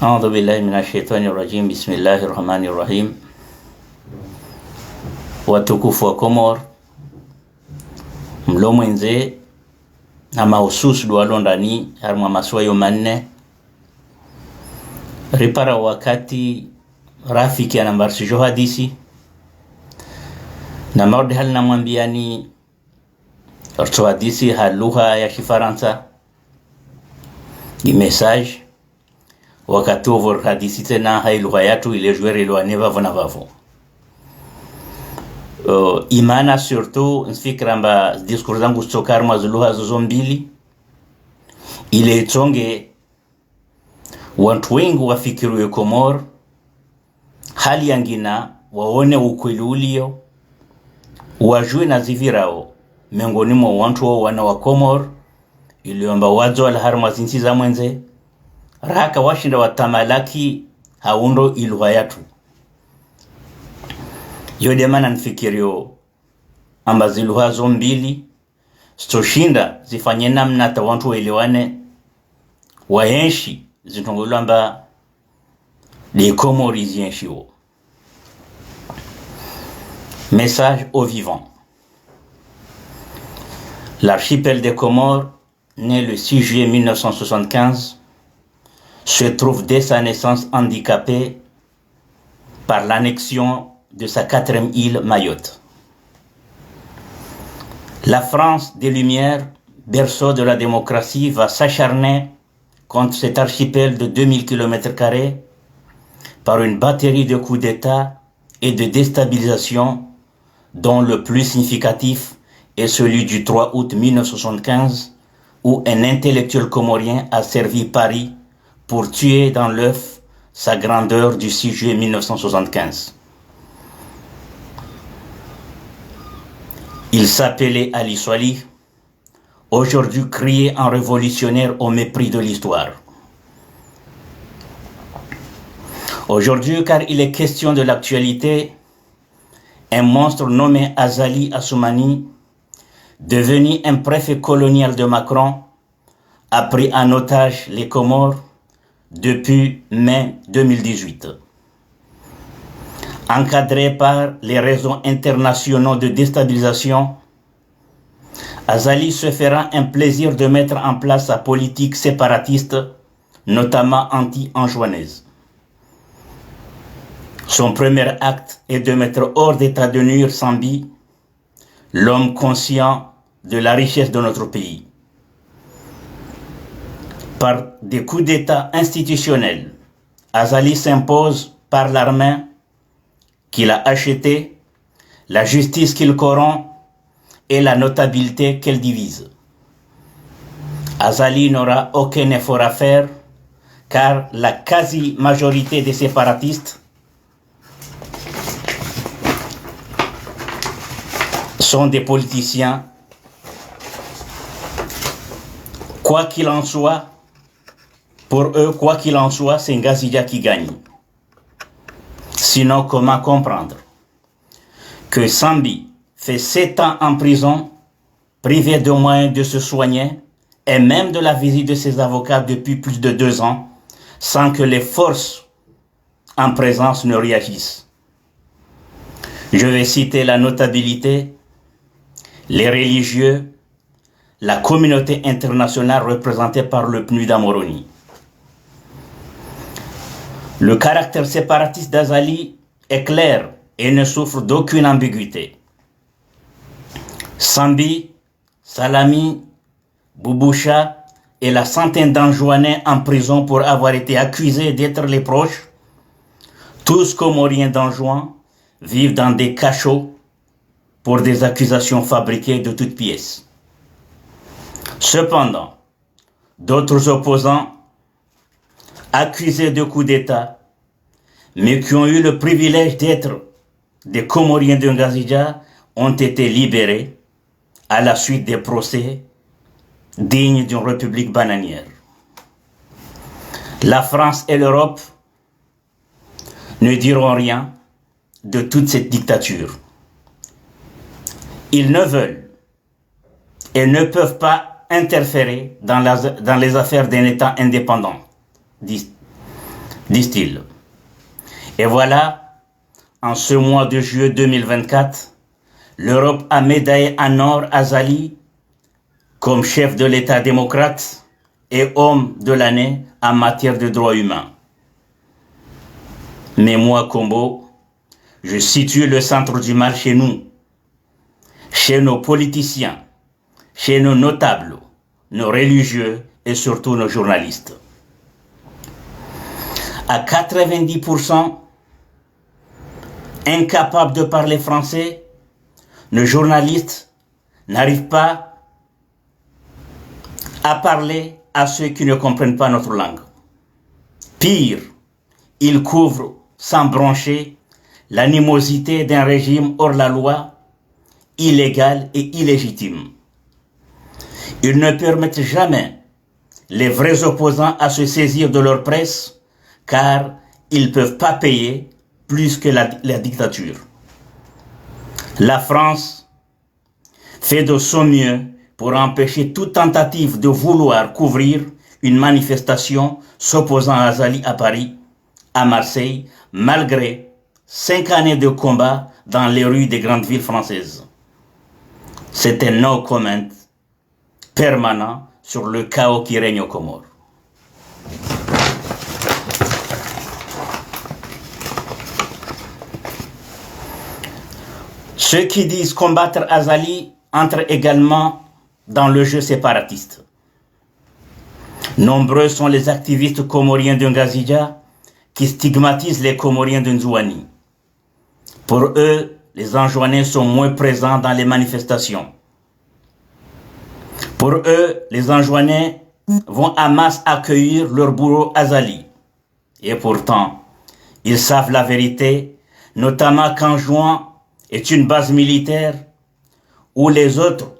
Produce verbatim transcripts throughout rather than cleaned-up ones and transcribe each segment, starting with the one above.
أعوذ بالله من الشيطان الرجيم. بسم الله الرحمن الرحيم. Watukufu wa Komori, mlo mwendze, na mahususu ndo walo ndani harimwa masiwa yo manne, ripara wakati rafiki ya namba risijo hadisi, na maudi hali namwambiani, ritso hadisi ha lugha ya Shifarantsa, ni message, wakati wo pvo rihadisi tsena ha ilugha yatru ile jwere ilwa ne pvapvo na pvapvo. Euh, imana surtout, ntsifikira amba discours zangu zitsoka harimwa zilugha zozo mbili, ile itsonge wantru wengi wafikiri ye Komori, hali yangina, waone ukweli uliyo, wajue na zipvirao, mengoni mwa wantru wo wana wa Komori, iliyo amba wadzo wala harimwa zintsi za mwendze, raka washinda watamalaki ha undo ilugha yatru. Yo nde mana nifikiriyo amba zilugha zo mbili, zitsoshinda zifanye namna hata wantru waelewane, waenshi zintrongo ilo amba nde Komori zienshiwo. Message aux vivants. L'archipel des Comores, né le six juillet mille neuf cent soixante-quinze, se trouve dès sa naissance handicapé par l'annexion de sa quatrième île, Mayotte. La France des Lumières, berceau de la démocratie, va s'acharner contre cet archipel de deux mille kilomètres carrés par une batterie de coups d'État et de déstabilisation, dont le plus significatif est celui du trois août mille neuf cent soixante-quinze, où un intellectuel comorien a servi Paris pour tuer dans l'œuf sa grandeur du six juillet mille neuf cent soixante-quinze. Il s'appelait Ali Soilihi, aujourd'hui crié en révolutionnaire au mépris de l'histoire. Aujourd'hui, car il est question de l'actualité, un monstre nommé Azali Assoumani, devenu un préfet colonial de Macron, a pris en otage les Comores depuis mai deux mille dix-huit. Encadré par les réseaux internationaux de déstabilisation, Azali se fera un plaisir de mettre en place sa politique séparatiste, notamment anti-anjouanaise. Son premier acte est de mettre hors d'état de nuire Sambi, l'homme conscient de la richesse de notre pays. Par des coups d'État institutionnels, Azali s'impose par l'armée qu'il a achetée, la justice qu'il corrompt et la notabilité qu'elle divise. Azali n'aura aucun effort à faire, car la quasi-majorité des séparatistes sont des politiciens. Quoi qu'il en soit, pour eux, quoi qu'il en soit, c'est Ngazidja qui gagne. Sinon, comment comprendre que Sambi fait sept ans en prison, privé de moyens de se soigner et même de la visite de ses avocats depuis plus de deux ans, sans que les forces en présence ne réagissent ? Je vais citer la notabilité, les religieux, la communauté internationale représentée par le PNUD à Moroni. Le caractère séparatiste d'Azali est clair et ne souffre d'aucune ambiguïté. Sambi, Salami, Bouboucha et la centaine d'Anjouanais en prison pour avoir été accusés d'être les proches, tous Comoriens d'Anjouan, vivent dans des cachots pour des accusations fabriquées de toutes pièces. Cependant, d'autres opposants accusés de coup d'État, mais qui ont eu le privilège d'être des Comoriens de Ngazidja, ont été libérés à la suite des procès dignes d'une république bananière. La France et l'Europe ne diront rien de toute cette dictature. Ils ne veulent et ne peuvent pas interférer dans la, dans les affaires d'un État indépendant, dit. disent-ils. Et voilà, en ce mois de juillet deux mille vingt-quatre, l'Europe a médaillé en or Azali comme chef de l'État démocrate et homme de l'année en matière de droits humains. Mais moi, Kombo, je situe le centre du mal chez nous, chez nos politiciens, chez nos notables, nos religieux et surtout nos journalistes. À quatre-vingt-dix pour cent incapables de parler français, nos journalistes n'arrivent pas à parler à ceux qui ne comprennent pas notre langue. Pire, ils couvrent sans broncher l'animosité d'un régime hors la loi, illégal et illégitime. Ils ne permettent jamais les vrais opposants à se saisir de leur presse, car ils peuvent pas payer plus que la, la dictature. La France fait de son mieux pour empêcher toute tentative de vouloir couvrir une manifestation s'opposant à Azali à Paris, à Marseille, malgré cinq années de combat dans les rues des grandes villes françaises. C'est un no comment permanent sur le chaos qui règne aux Comores. Ceux qui disent combattre Azali entrent également dans le jeu séparatiste. Nombreux sont les activistes comoriens de Ngazidja qui stigmatisent les Comoriens de Ndzuani. Pour eux, les Anjouanais sont moins présents dans les manifestations. Pour eux, les Anjouanais vont en masse accueillir leur bourreau Azali. Et pourtant, ils savent la vérité, notamment qu'Anjouan est une base militaire où les autres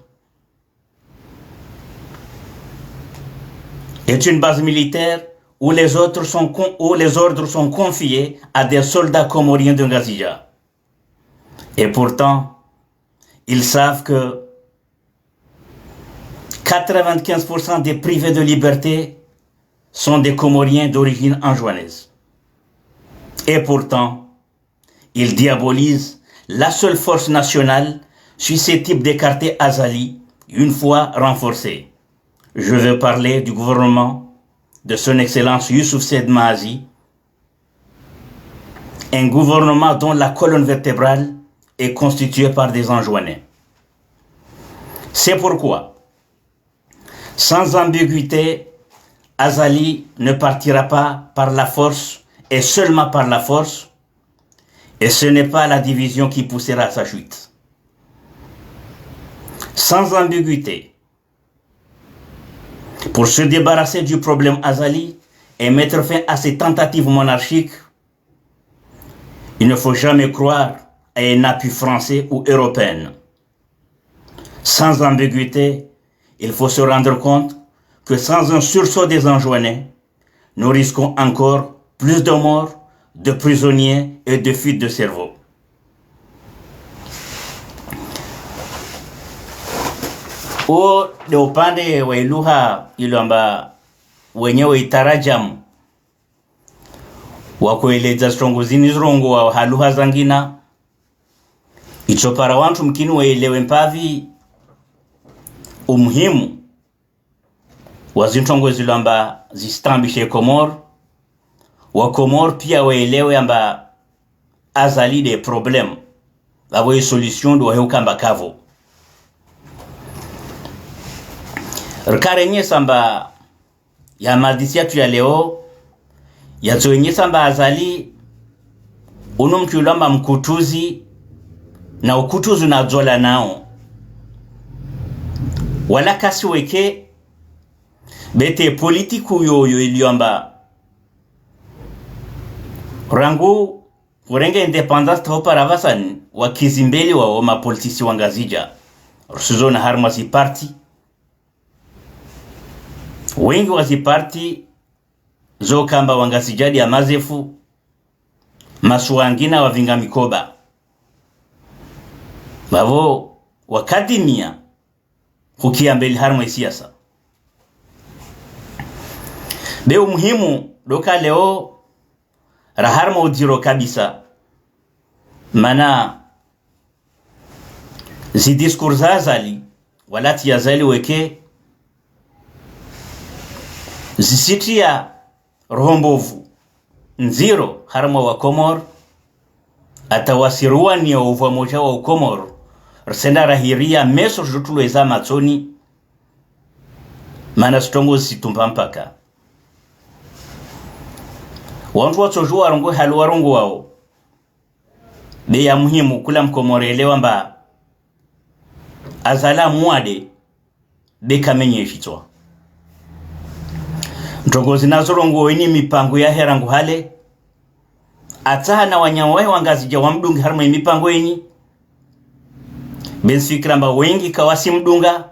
est une base militaire où les autres sont con-, où les ordres sont confiés à des soldats comoriens de Ngazidja. Et pourtant, ils savent que quatre-vingt-quinze pour cent des privés de liberté sont des Comoriens d'origine anjouanaise. Et pourtant, ils diabolisent la seule force nationale susceptible d'écarter Azali une fois renforcée. Je veux parler du gouvernement de son Excellence Youssouf Said Mahazi, un gouvernement dont la colonne vertébrale est constituée par des Anjouanais. C'est pourquoi, sans ambiguïté, Azali ne partira pas par la force et seulement par la force, et ce n'est pas la division qui poussera à sa chute. Sans ambiguïté, pour se débarrasser du problème Azali et mettre fin à ces tentatives monarchiques, il ne faut jamais croire à un appui français ou européen. Sans ambiguïté, il faut se rendre compte que sans un sursaut des Anjouanais, nous risquons encore plus de morts, de prisonniers et de fuites de cerveaux. Wo nde upande wa iluha ilo amba wenyewe itarajamu wakoeledza zitrongo zini zirongowa ha luha zangina. Itsopara wantru mkini waelewe mpapvi umuhimu wa zitrongo zilo amba zisitambishe Komori, wa Komori pia waelewe amba Azali nde problème, pvapvo ye solution ndo wahe ukamba kavo. Rikarenyesa amba ya madisi yatru ya leo, yatsowenyesa amba Azali, unu mkilo amba mkutuzi, na ukutuzi na dzola nao. Wala kasiweke, bete politiku yoyo ilio amba rangu kurenge indépendance tao para pvasani, wakizimbeli wa oma politisi wa Ngazidja. Rusizo na harumwa zi parti. Wengi wa zi parti zo kamba wa Ngazidja ndi ya mazefu, masuwa angina wavinga mikoba. Pvapvo wakadimia kukia mbeli harumwa isiasa. Be umuhimu ndo ka leo Ra harimwa udziro kabisa. Mana zi discours za Azali, wala tsi Azali weke, zisitriya roho mbovu ndziro harimwa wa Komori, hata wasiruwaniya upvwamoja wa Komori, risenda rahiriya meso ridjotulweza matsoni, mana zitrongo zisitumba mpaka. Wantru watsodjuwa warongowe hali warongowao. Be ya muhimu kula Mkomori yelewa amba Azali amwade, be kamenye shitswa. Ntrongo zinu zorongowa ini mipango yahe rangu hale. Atsaha na wananya wahe wa Ngazidja wamdunge harimwa imipango ini. Be ntsifikira amba wengi kawasimdunga.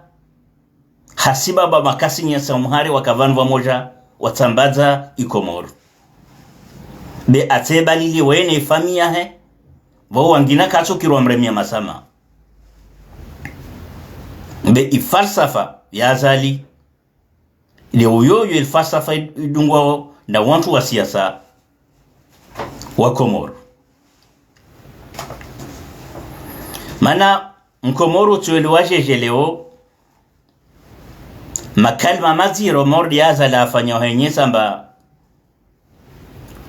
Hasibabu makasinyesa umuhare waka pvanu pvamoja watsambadza i Komori. Be atsebalili wene ifamiyi yahe, pvo wangina katsukirwa mremia masama. Be ifalsafa ya Azali, ile uyoyo ifalsafa idungwao na wantru wa siasa wa Komori. Mana Mkomori utsuwelewa djedje leo, makalima madziro Maulid ya Azali afanya uhenyesa amba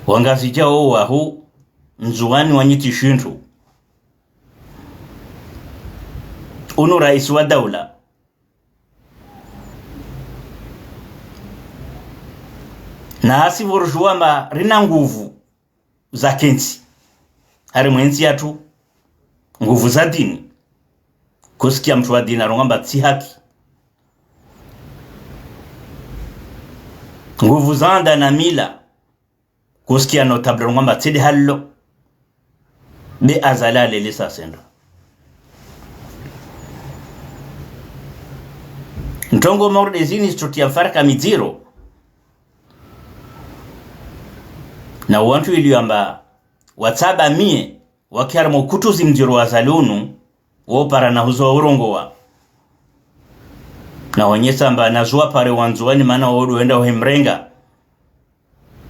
Wangazidja wo wahu Ndzuwani wanyi tsi shintru. Unu raisi wa daula. Na hasi pvo ridjuwa amba rina nguvu za kentsi harimwa entsi yatru, nguvu za dini. Kusikia mntru wa dini arongowa amba tsi haki. Nguvu za anda na mila. Kusikia notable arongowa amba tsi de halo. Be Azali alele sa sendra. Ntrongo Maulid zinu zitsotriya mfaraka midziro. Na wantru iliyo amba watsaba mie, waki harimwa ukutuzi mdziro wa Azali unu, wo para na huzo wa urongowa. Na wonyesa amba na zuwa pare wa Ndzuwani mana wo ndo wenda uhemrenga.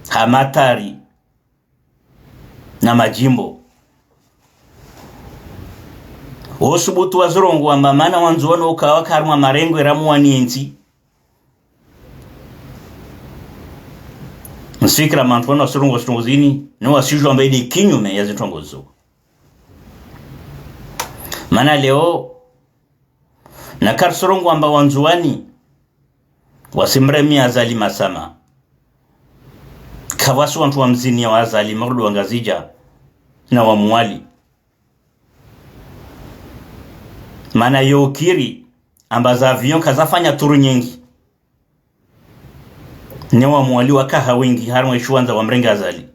Ha matari na madjimbo. Wo subutu wa zirongowa amba mana wa Ndzuwani ukawa waka harimwa marengwe ramuwani entsi. Ntsifikira mantru wanu wasirongowa zitrongo zini, ne wasidjuwa amba ide kinyume ya zitrongo zo. Mana leo, na karisurongowa amba wa Ndzuwani wasimremia Azali masama. Kapvatsi wantru wamziniya wa Azali, Maulid wa Ngazidja na wa Mwali. Mana yo ukiri amba za avion kazafanya turu nyengi. Ne wa Mwali wakaha wengi harimwa ishiwandza wamrenge Azali.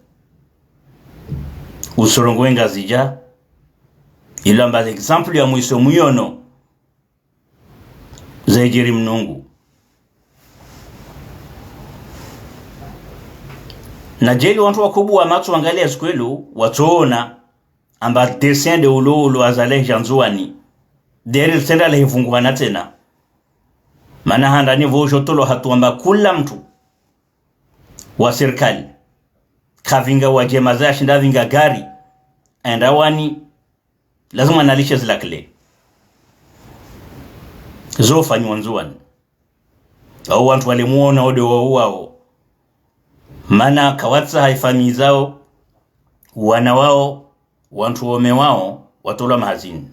Usurongowe Ngazidja, ilo amba exemple ya mwiso muyono zayidjiri mnungu. Na djeli wantru wakobuwa matso wangaliya zikwelo, watsoona amba dessin de ulo ulo Azali hija Ndzuwani. Deri litsenda lehivunguhana tsena. Mana handani pvo udjotolwa hatuwa amba kula mntru wa sirikali kapvinga wa djema za yashinda pvinga gari, enda wani, lazima analishe zila clé zo ufanyiwa Ndzuwani. Au wantru wale muona ode wao wao. Mana kawatsaha ifamiyi zao, wana wao, wantru waume wao, watolwa mahazini.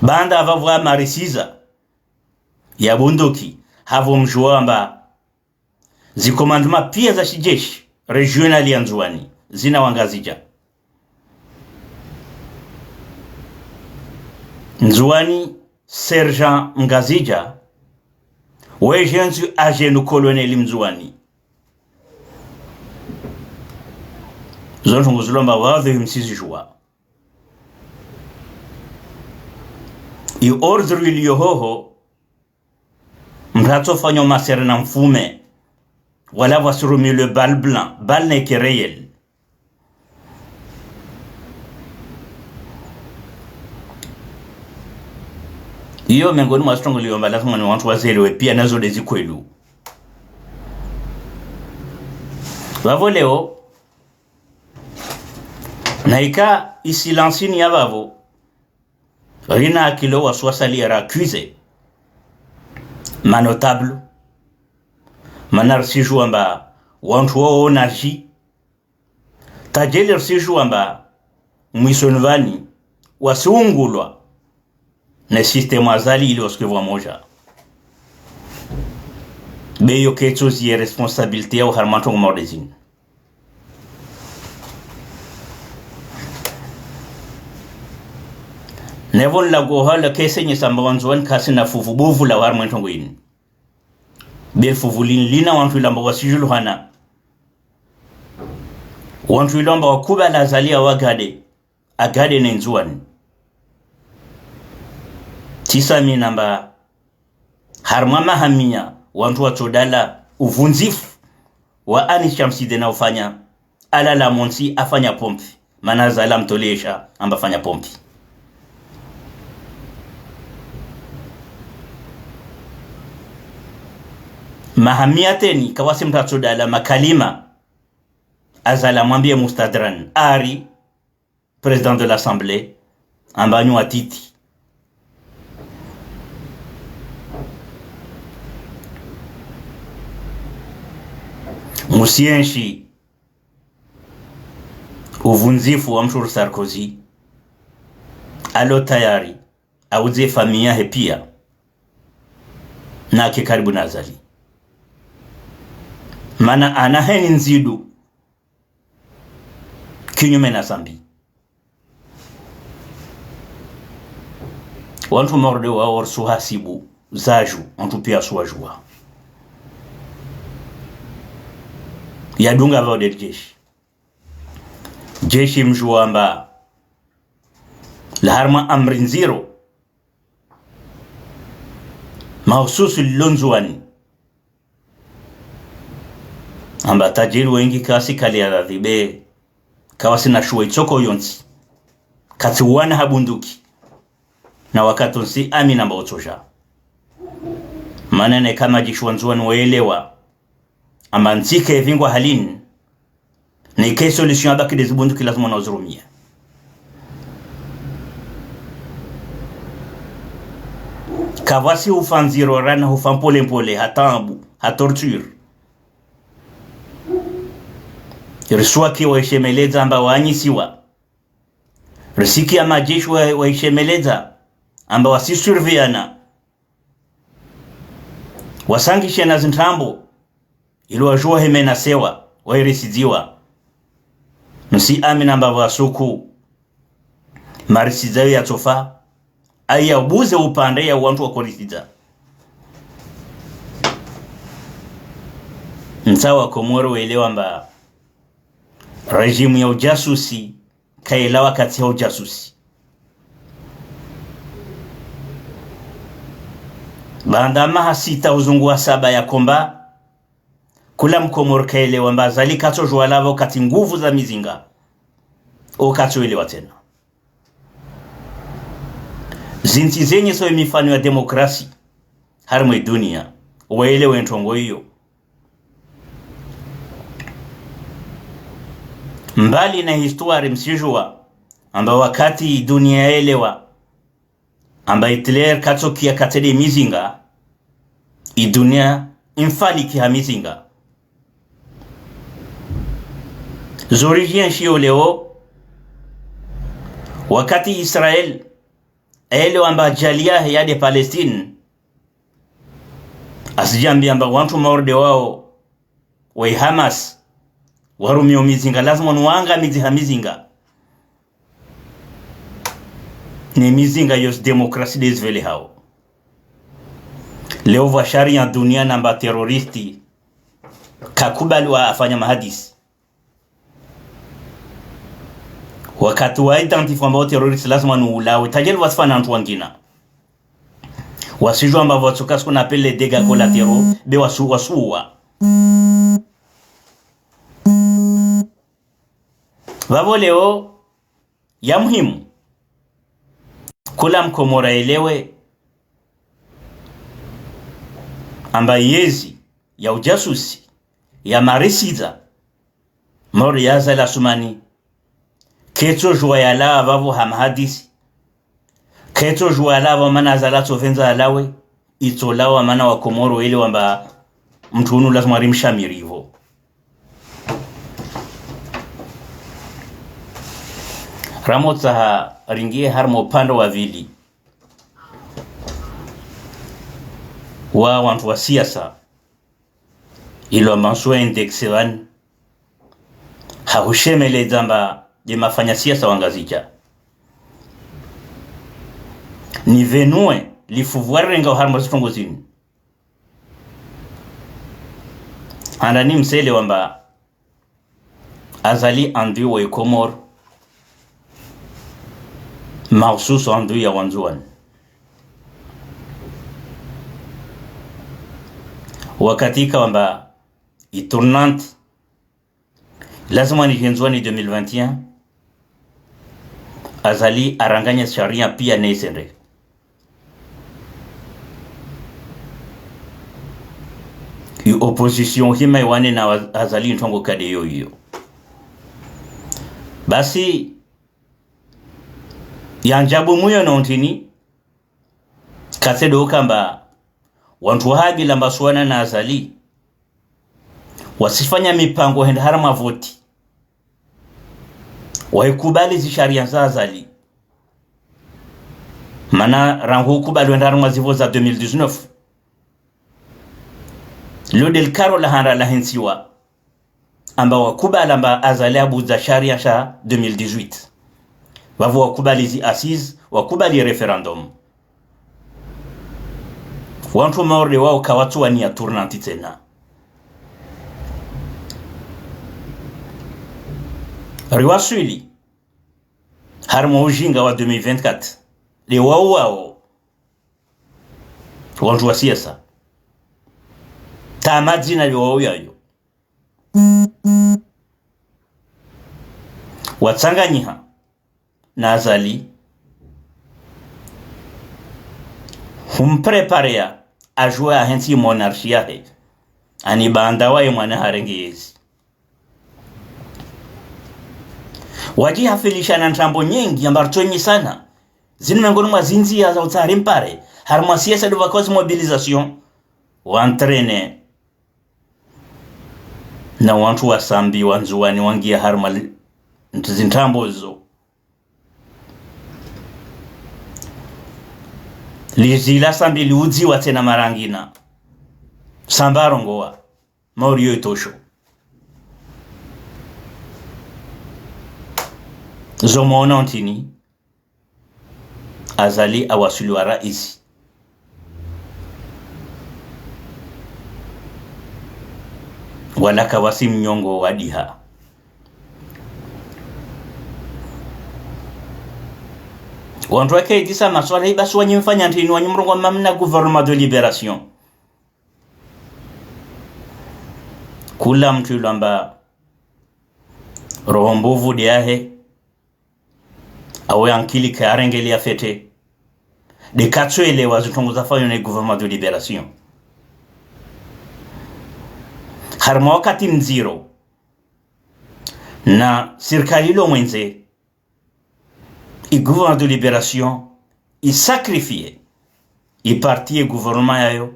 Baanda apvapvo amarisiza ya bunduki, hapvo mdjuwa amba zi commandement piya za shijeshi régional ya Ndzuwani zina Wangazidja. Ndzuwani, sergent Mngazidja, wejenzu agent colonel Mndzuwani. Zo ntrongo zilo amba wadhwihi msizidjuwa. I ordre iliyo hoho, mntru atsofanya umasere na mfume, wala pvwasirumilwe balle blanc, balle neke réel. Iyo mengoni mwa zitrongo liyo amba lazima ni wantru wazelewe piya nazo de zikwelo. Vavo leo, na ika isilansini ya vavo, rina akili wasi wasali ra accusé ma notable, mana risijua amba wantru wao naji, tajeli risijua amba mwisoni vani wasiungulwa ne système Azali ili wasuke vwa moja. Be yo ketsozi ye responsabilité yao harimwa ntrongo mordezini. Nevo nlago hala kesenyesa amba wandzuwani kasina fuvu bovu la harimwa ntrongo ini. Be fuvu lini lina wantru ilo amba wasijuluhana. Wantru ilo amba wakubali Azali awagade, agade ne Ndzuwani. Tsisa mi namba harimwa maha mia wantru watsodala uvundzifu wa Anis Chamsidine ufanya, alala montsi afanya pompi, mana Azali amtolesha amba fanya pompi. Maha mia tsena kawasi mntru atsodala makalima Azali amwambie Mustadran, ari président de l'Assemblée, amba nyi watiti, musienshi uvundzifu wa mshuru Sarkozy, alo tayari audze famiyi yahe pia, na ake karibu na Azali. Mana ana heni ndzidu kinyume na Sambi. Wantru morde wao risuhasibu zaju, wantru pia suwajua. Yadunga vao de jeshi. Jeshi mjua amba la harimwa amri ndziro mahususu lilo Ndzuwani. Amba tajeli wengi kawasi kali ya radhi be, kawasina shuwa itsoko yontsi. Katsiwana ha bunduki. Na wakati wontsi amini amba utsoja. Mana ne kama jishuwa Ndzuwani waelewa amba ntsi ke vingwa halini, ne ke solution abaki de zibunduki lazima na uzirumia. Kavwasi ufa ndziro rana ufa mpole mpole, ha taabu, ha torture. Riswaki waishemeledza amba wanyisiwa. Risiki ya majeshi wa, waishemeledza amba wasisurveillana. Wasangishe na zintrambo, ili wajua hemena sewa, wairisidziwa. Nusi amini amba vwa suku, marisidzao yatsofa, aya ubuze upande ya wantru wakorisiza. Ntsa wa Komoro waelewa amba régime ya ujasusi, kaila wakati ya ujasusi. Baanda maha sita uzungu wa saba ya komba, kula Mkomoro kaelewa amba Azali katsojua lavo kati nguvu za mizinga. O katsoelewa tsena. Zintsi zenye so mifano ya demokrasi harimwa dunia, waelewe ntrongo iyo. Mbali na histoire msijua, amba wakati dunia yaelewa amba Hitler katsokia katsede mizinga, idunia imfaliki ha mizinga. Zorigien shio leo, wakati Israel yaelewa amba ajali yahe yade Palestine, asijambia amba wantru morde wao wa Hamas warumio mizinga, lazima nuwangamizi ha mizinga. Ne mizinga yos demokrasi dezivele hao. Leo vwa sharia dunia namba terroriste kakubali wa afanya mahadisi. Wakati wa identifier amba o terroriste lazima nuulawe, tajeli wasifana wantru wangina. Wasijua amba vwa tsoka ce qu'on appelle les dégâts collatéraux, be wasu, wasuwa. Vavo leo, ya muhimu, kula Mkomoro yaelewe amba yezi ya ujasusi, ya marisiza, Mauri ya Azali Assoumani, ketso juwa yalawa vavo ha mahadisi. Ketso juwa yalawa mana Azali atsovendza yalawe, itso lawa mana wa Komoro wele wamba mtru unu lazima rimshamiri ivo. Ramotsaha ringie harumwa upande wa vili wa wantru wa siasa, ilo amba ntsu wa indexe vani, ha hushemeledza amba de mafanya siasa wa Ngazidja. Nivenue lifuvu warenga harumwa zitrongo zinu. Handa nimsele wamba Azali andui wa Komoro, mahususu andui ya Wandzuwani. Wakati ika wamba i tournante, lazima ni Ndzuwani deux mille vingt et un, Azali aranganya sharia pia ne isende. I opposition hima iwane na wa-, Azali ntrongo kade yo iyo. Basi, ya ajabu mwiyo no ntrini, katsedo kamba wantru wahabila mbasuwana na Azali, wasifanya mipango henda harumwa voti, wahikubali zisharia za Azali. Mana rangu ukubali wenda harumwa zivo za deux mille dix-neuf, lo de likaro la handa lahentsiwa, amba wakubali amba Azali abuza sharia sha deux mille dix-huit. Vavo wakubali zi assises, wakubali référendum. Wantru Maore wao kawatsuwania tournante tsena. Riwaswili harumwa ujinga wa deux mille vingt-quatre. De wao wao wantru wa siasa, ta madzina de wao yayo, watsanganyiha na Azali, humpreparea ajuwe ahentsi monarchie yahe, ani baanda waye mwana harenge yezi. Wajihafilisha na ntrambo nyengi amba ritsonyisana. Zinu mengoni mwa zindzia za utsaha rimpare harumwa siasa de vacances mobilisation, wa entraîner na wantru wa Sambi, Wandzuwani wangia harumwa li-, ntsi zintrambo zo. Lizi la Sambi liudziwa tsena mara ngina. Samba arongowa. Mauri yo itosho. Zo mwaona ntrini, Azali awaswili wa raisi. Wala kawasi mnyongo wadiha. Wantru wake itisa maswala ibasi wanyi mfanya ntrini, wanyi mrongoa mamna gouvernement de libération. Kula mntru ilo amba roho mbovu de yahe, awe ankili kayarengelea fete, de katsuelewa zintrongo zafanywa ne gouvernement de libération. Harumwa wakati mdziro, na sirikali ilo mwendze, i gouvernement de libération i sacrifier i parti ye gouvernement yayo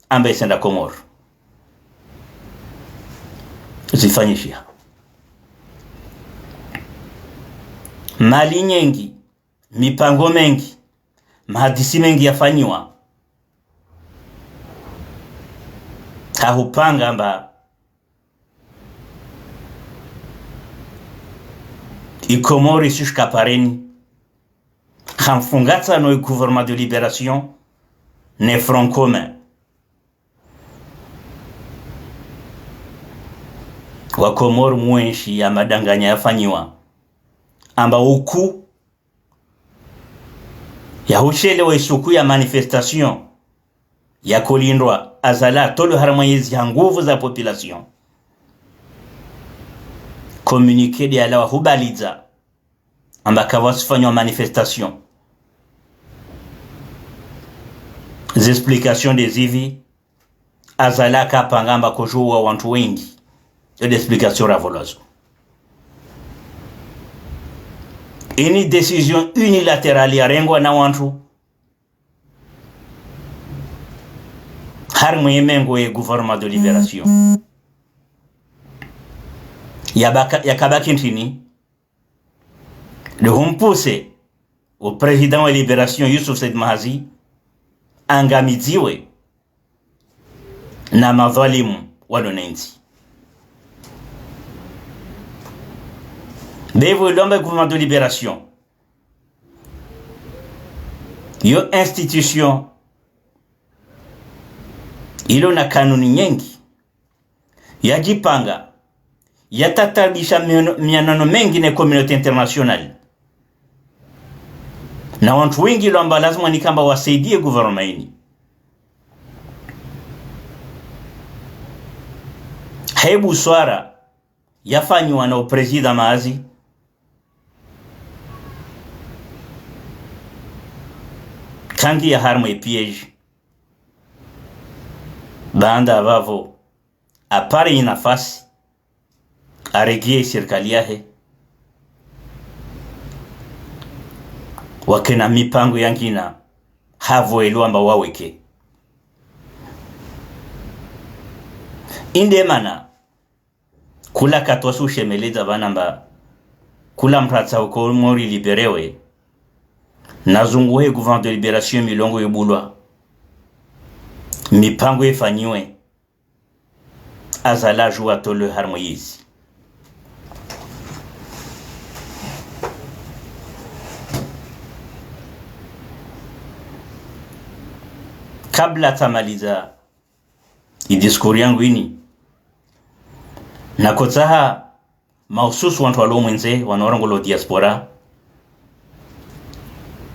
amba isenda Komoro. Zifanyishiha. Mali nyengi, mipango mengi, mahadisi mengi yafanyiwa. Hahupanga amba i Komoro isishuka pareni, hamfungatsano i gouvernement de libération ne Front commun. Wa Komoro mwenshi ya madanganya yafanyiwa. Amba uku ya hushelewa isuku ya manifestation ya kolindwa, Azali atolwe harumwa yezi ha nguvu za population. Communiqué de yalawa hubalidza amba kavwasifanywa manifestation. Ze explication de zivi, Azali akapanga amba kojuwa wantru wengi. Yo de explication ravolwazo. Ini décision unilatérale yarengwa na wantru harimwa ye mengo ye gouvernement de libération. Yabaka, yakabaki ntrini? De humpousser o président wa libération Youssouf Said Mahazi angamidziwe na madhwalimu walo na intsi. Bevo ilomba gouvernement de libération, yo institution ilo na kanuni nyengi, yajipanga, yatatabisha miano-, mianono mengi ne communauté internationale. Na wantru wengi lwamba lazima nikamba wasaidie gouvernement ini. Hebu swara yafanyiwa na o président Mahazi, kangiya harimwa e piège. Baanda vavo, apare inafasi, aregie sirikali yahe, wakena mipango yangina havo elwamba waweke. Inde mana, kula katwasu shemeledza vana mba, kula mratsa uko mori libérewe, nazunguhe gouvernement de libération milongo yobulwa, mipango yefanyiwe, Azali ajuwa tolwe harimwa yezi. Kabla tsamaliza i discours yangu ini, nakotsaha mahususu wantru walo mwendze, wanaorongolo diaspora,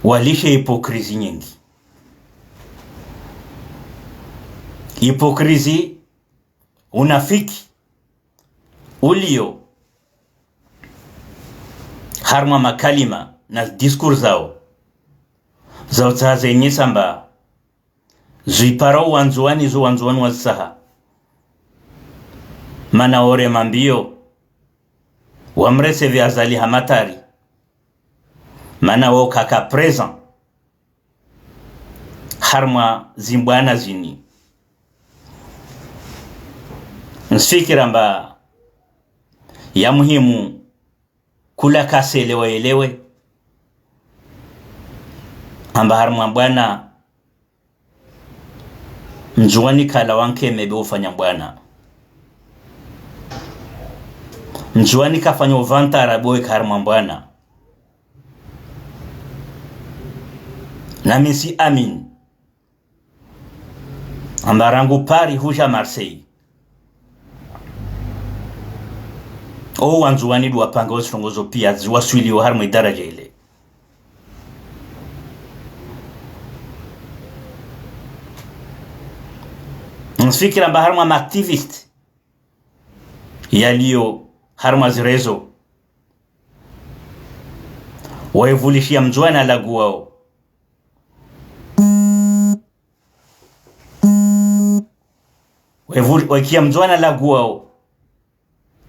walishe hypocrisie nyengi. Hypocrisie, unafiki, ulio harimwa makalima na discours zao, zao tsaha zenyesa mba zipara wandzuwani, zo wandzuwani wazitsaha. Mana ore mambio, wamrecevé Azali hamatari. Mana wo kaka présent harimwa zimbwana zini. Nsifikira mba ya muhimu kula kaselewa yelewe amba harimwa mbwana Mndzuwani kalawa nkeme be ufanya mbwana. Mndzuwani kafanya uvantara be weka harimwa mbwana. Nami nsi amini amba rangu Paris huja Marseille, o wandzuwani ndo wapanga o zitrongo zo pia ziwaswili o harimwa idaraja ile. Nsifikira amba harimwa ma activistes yaliyo harimwa zirezo, waivulishia Mndzuwani alaguwao. Waivuli-, waikia Mndzuwani alaguwao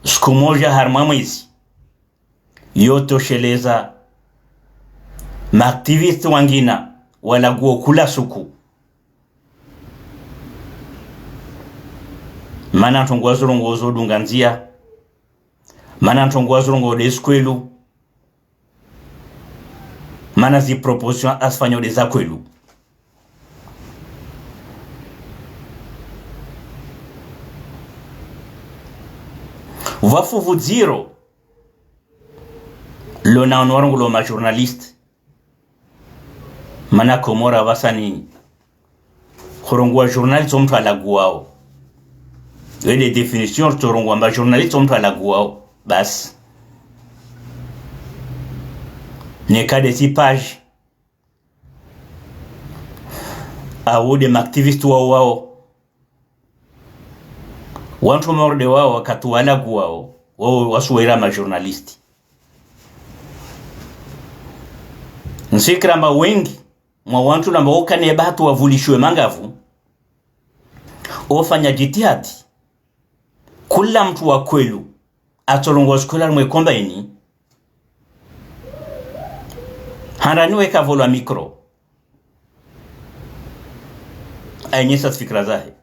suku moja harimwa mwezi, yotosheleza ma activistes wangina walaguwao kula suku. Mana ntrongo wazirongoo zo dunga ndzia, mana ntrongo wazirongoo de zikweli, mana zi propositions azifanyao de za kweli. Pvwafu pvudziro lona ono warongolwa ma journalistes, mana Komori pvasani hurongowa journaliste o mntru alaguwao. Yo de définition, ritsorongowa amba journaliste o mntru alaguwao basi. Neka de zi page, au de ma activistes wao wao. Wantru wa Maore de wao wakati walaguwao, wao wasuwaira ma journalistes. Nsifikira amba wengi mwa wantru namba okana ye bahati wavulishiwe mangavu, ofanya jitihadi kula mntru wa kweli atsorongowa zikweli harimwa e komba ini, Handani weka volwa micro, ayenyesa zifikira zahe.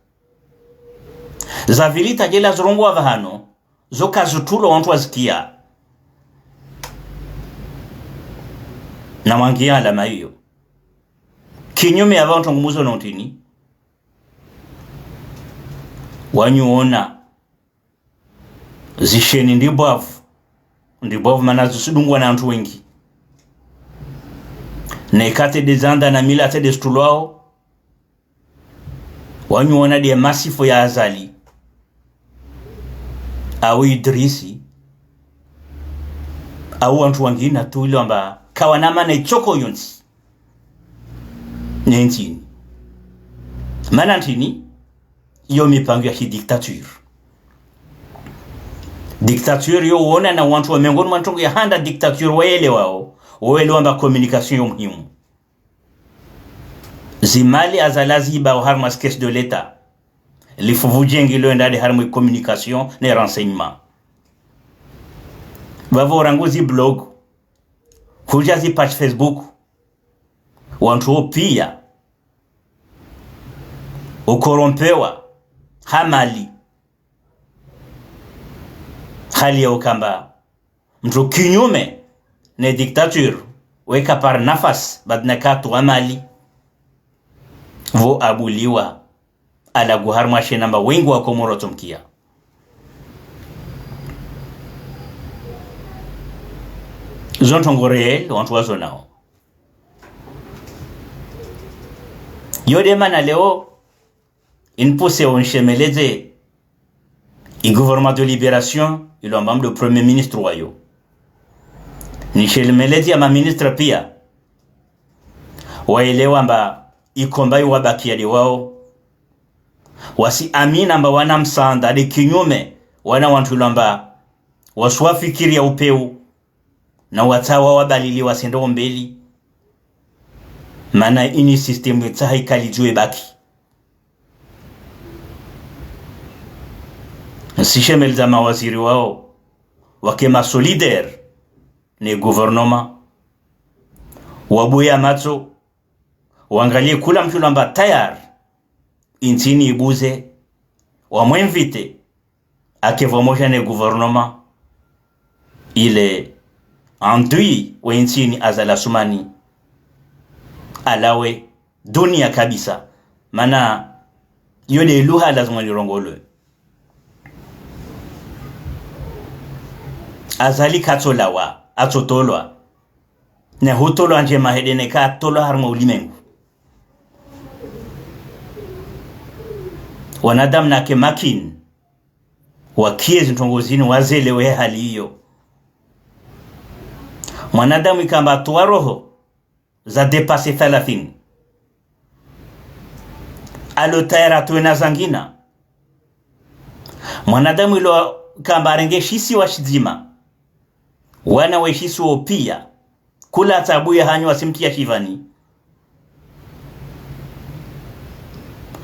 Za pvili tadjela zirongowa pvahanu, zo kazitulwa wantru wazikia. Na mwangia alama iyo. Kinyume ya pvao ntrongo muzo no ntrini, wanyu ona zisheni ndribwavu, ndribwavu mana zisidungwa na wantru wengi. Ne kate de zanda na mila te de zitulwao, wanyu ona de masifo ya Azali, au Idrisi, au wantru wangina tu ilo amba kawana mana itsoko yontsi. Ne ntrini. Mana ntrini, iyo mipango ya ki dictature. Dictature yo wona na wantru wa mengoni mwa ntrongo ya handa dictature wayelewao, wayelewa amba communication yo muhimu. Zimali Azali aziba harimwa zi caisse de l'État. Lifuvu djengi lo enda de harimwa communication ne renseignement. Pvavo rangu zi blog, hudja zi page Facebook, wantru wo pia ukorompewa ha mali. Hali ya ukamba mntru kinyume ne dictature weka par nafasi badna katu wa mali. Pvo abuliwa, alagu harimwa sheni amba wengi wa Komoro watsomkia. Zo ntrongo réel wantru wazonao. Yo de mana leo inipuse unshemeledze i gouvernement de libération, ilo amba mdo premier ministre wayo. Nishemeledze ya ma ministre pia. Wayelewa amba ikomba iwabakia de wao. Wasi amina amba wana msanda de kinyume, wana wantru ilo amba wasuwafikiri ya upeu. Na watsaha wabalili wasende ombeli. Mana ini système yetsaha ikali djuwe baki. Sishemeledza mawaziri wao, wake ma solidaire ne gouvernement. Wabuya matso, wangalie kula mntru ilo amba tayari, intsini ibuze, wamwinvite, ake pvamoja ne gouvernement, ile adui we intsini Azali Assoumani alawe dunia kabisa. Mana yo de luha lazima lirongolwe. Azali katsolawa, atsotolwa. Ne hutolwa ndjema hede neka atolwa harimwa ulimengu. Wanadamu nake makini, wakie zintrongo zini wazelewe hali iyo. Mwanadamu ikamba atowa roho za dépasser thalathini, alo tayari atowe na zangina. Mwanadamu ilo kamba arenge shisiwa shidzima, wana we shisiwa pia, kula taabu ya hanyu wasimtia shivani.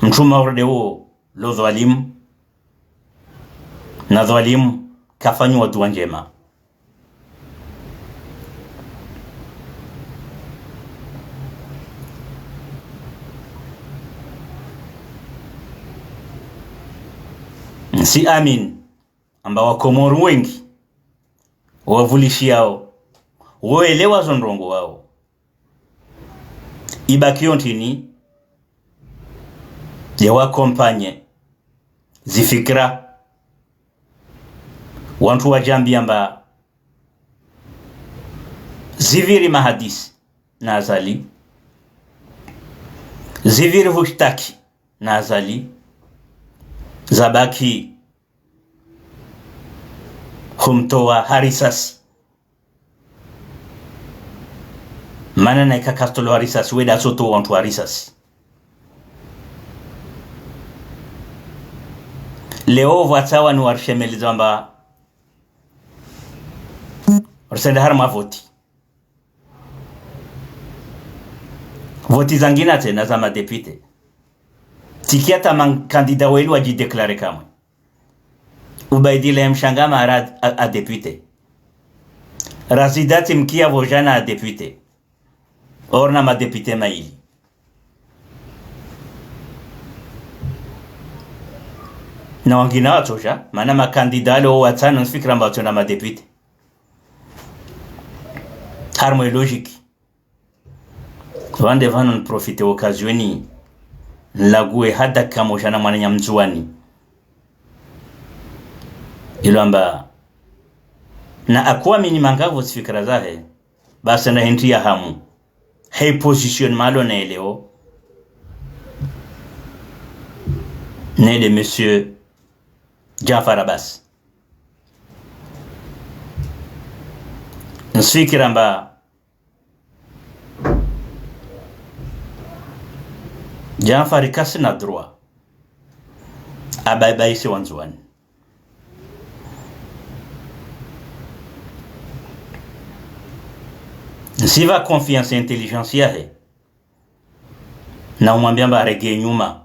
Mtruma orde wo lo dhwalimu, na dhwalimu kafanyiwa dua ndjema. Nsi amini amba Wakomoro wengi wavulishiyao, woelewa zo ndrongoo wao. Ibaki yo ntrini, de wa accompagner zifikira. Wantru wadjambiya amba zipviri mahadisi na Azali, zipviri hushtaki na Azali, zabaki humtowa ha risasi. Mana na ika katolowa ha risasi, weda atsotowa wantru ha risasi. Leo pvwatsawa ni warishemeleza amba risende harumwa voti. Voti zangina tsena za madepite. Tiki ata makandida weli wadjidéclarer kamwe. Ubaidillah Mshangama ara a, a député. Razida Tsimkia pvo djana a député. Or na madéputé mayili. Na wangina watsodja, mana makandida wale wo watsanu ntsifikira amba watsonda madéputé. Harumwa e logique. Pvande pvanu niprofite occasion ni, nilaguwe hata kamodja na mwananya Mndzuwani. Ilo amba, na akwamini mangapvo zifikira zahe, basi na hindri ya hamu. He position malo ne leo, ne le monsieur Djanfar Abbas. Ntsifikira amba Djanfar kasina droit ababaise Wandzuwani. Ntsipva confiance intelligence yahe, na umwambia amba arege nyuma.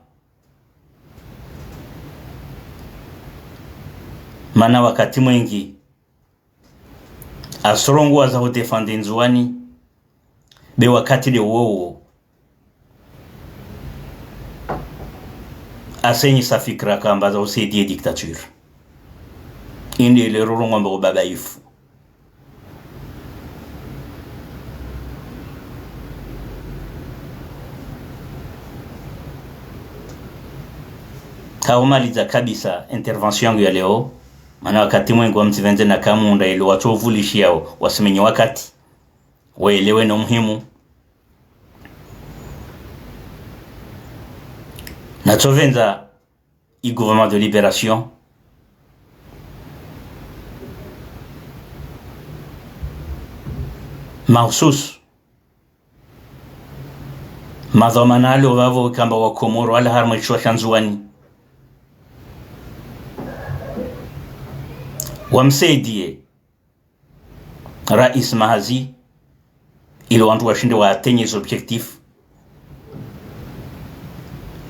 Mana wakati mwingi, asirongoo aza hudéfendre Ndzuwani, be wakati de wowo, asenyisa fikira kamba za usaidia dictature. Inde ile rurongoo amba ubabaifu. Kaumaliza kabisa intervention yangu ya leo, mana wakati mwingi wa mtsipvendze na kamunda ili watsovulishiao wasimenye wakati, waelewe no muhimu. Natsopvendza i gouvernement de libération, mahususu madhwamana walo pvapvo kamba wa Komoro wala harumwa e shisiwa sha Ndzuwani, wamsaidie Rais Mahazi, ili wandru washinde wa atteindre les objectifs.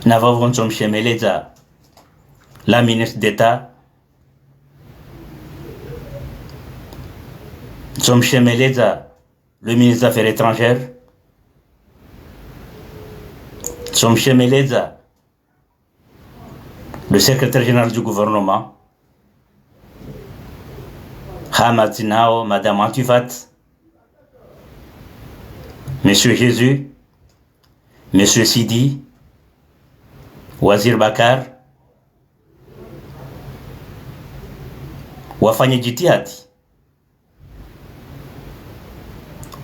Na pvapvo ntsomshemeledza la ministre d'État, ntsomshemeledza le ministre des Affaires étrangères, ntsomshemeledza le secrétaire général du gouvernement, ha madzinao, Madame Antuvat, Monsieur Jésus, Monsieur Sidi, Wazir Bakar, wafanye jitihadi.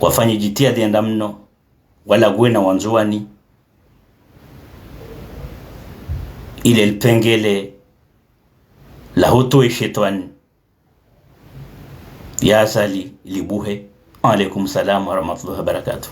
Wafanye jitihadi ya ndra mno, walaguwe na Wandzuwani, ile lipengele la hutowa e shetwani ya Azali libuhe. Alaikum salam wa rahmatullahi wa barakatuh.